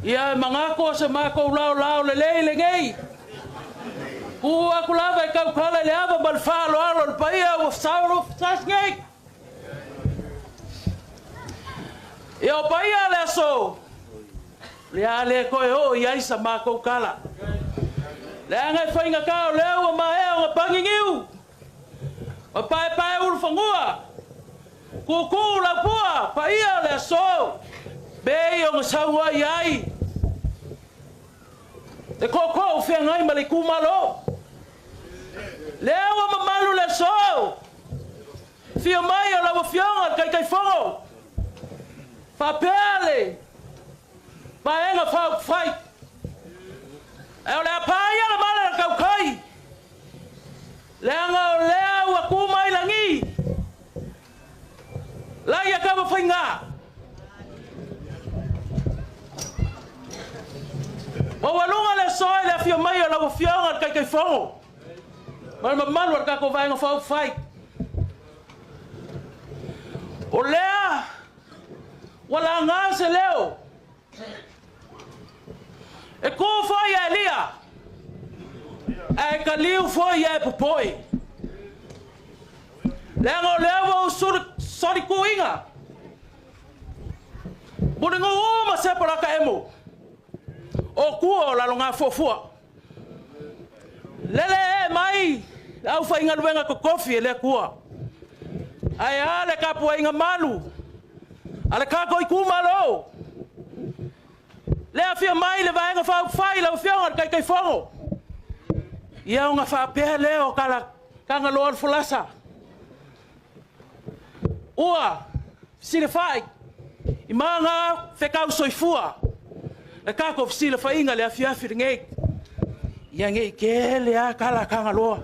Ia e manatu o se matou laolao lelei lenei. Tu atu lava e tautala i le ava ma le faaaloalo i le paia ua saolofasasi nei. Ia o paia o le aso, o le a le toe oo i ai sa matou tala. Leaga e faigata o lea ua maea ona paginiu ma paepaeulufanua, tutu laupua, paia o le aso, pei ona saunoa i ai le tootoo o feagai ma le itumalo. Lea ua mamalu le aso, afio mai o lau Afioga i le Taitaifono, faapea le Vaega Faaupufai. Ae o le a paia le mala i le tautai, leaga o lea ua tu mai lagi, laia Tauafaiga. Maualuga le aso i le afio mai o lau Afioga i le Taitaifono ma le mamalu o le tatou Vaega Faaupufai. O lea ua laga se leo e tu foi e Elia, ae taliu foi e popoe. Leaga o lea ua ou solituina Mulinuu ma Sepolata Emo o tua o Lalogafuafua. Lele ee mai le aufaigaluega totofi e le Atua. Ae a le tapuaiga malu a le tatou itumalo. Le afio mai le Vaega Faaupufai lau Afioga i le Taitaifono. Ia ona faapea lea o Tagaloa o le folasa, ua fesilafai i magafetau soifua le tatou fesilafaiga i le afiafi lenei. Ia ne i tele lava tala a Tagaloa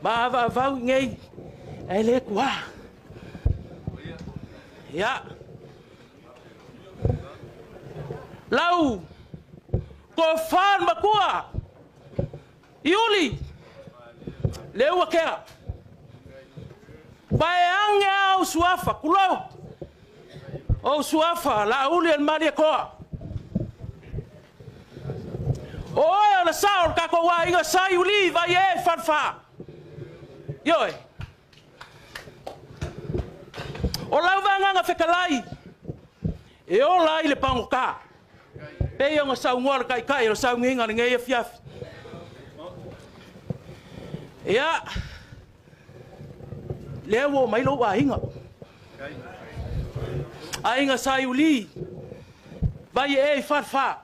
ma avaavau i inei, ae le tuua. Ia, lau tofa i le matua, Iuli, Leuatea, vaeane lava ou suafa, tulou, ou suafa Laauli o le Malietoa. O oe o le sao o le tatou aiga sa Iuli Vaiee Falefa. Ioe. O lau vagaga fetalai, e ola ai le pagota, pei ona saunoa le Taitai o le sauniga i lenei afiafi. Ia, lea ua omai lou aiga, aiga sa Iuli, Vaiee i Falefa.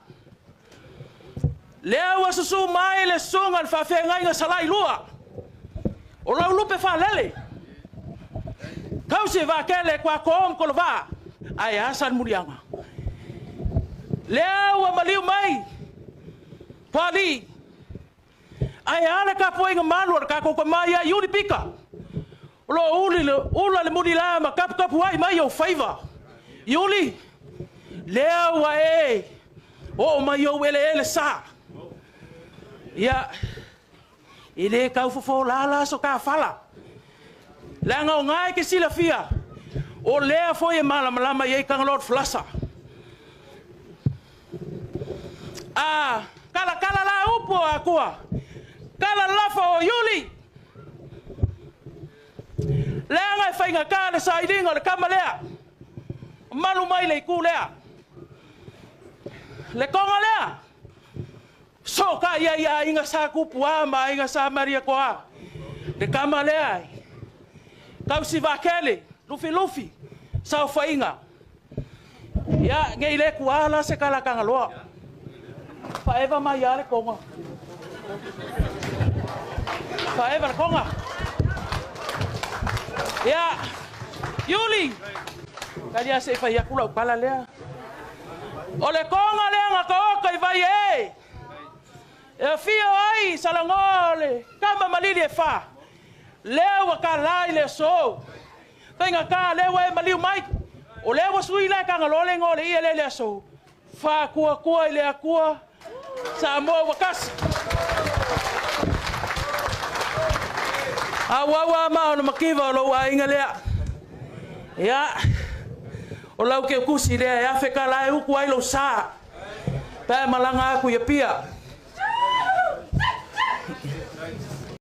Lea ua susu mai le susuga i le faafeagaiga Salailua, o lau lupe faalele, tausi e vaatele Tuato ma Kolovaa, ae a Salemuliaga? Lea ua maliu mai Toalii, ae a le tapuaiga malu a le tatou tama ia Iuli Pita, o lo o ula le mulila ma taputapuai mai ou faiva. Iuli, lea ua e oo mai ou eleele sa. Ia, e le tau fofola la so ta fala, leaga o na e te silafia, o lea foi e malamalama i ai Tagaloa o le Falasa. A talatala la upu o Atua, tala lafo o Iuli, leaga e faigata le sailiga o le tama lea, malu mai le itu lea. Le toga lea, sootai ai aiga sa Tupua ma aiga sa Malietoa. Le tama lea, tausi vaatele, lufilufi, saofaiga. Ia, nei le tuā la se tala Tagaloa. Faaeva mai lava le toga. Faaeva le toga. Ia, Iuli, talia se i fai atu lau tala lea. O le toga lea na taoto i Vaiee, e afio ai Salanoa o le tama malili e fa, lea ua tala i le aso. Faigata lea ua e maliu mai, o lea ua sui la e Tagaloa le igoa o le ie lea i le aso. Faatuatua i le Atua, Samoa ua tasi. Auau a maa o le mativa o lou aiga lea. Ia, o lau teutusi lea e afe tala e utu ai lou sa. Pe a e malaga aku i Apia.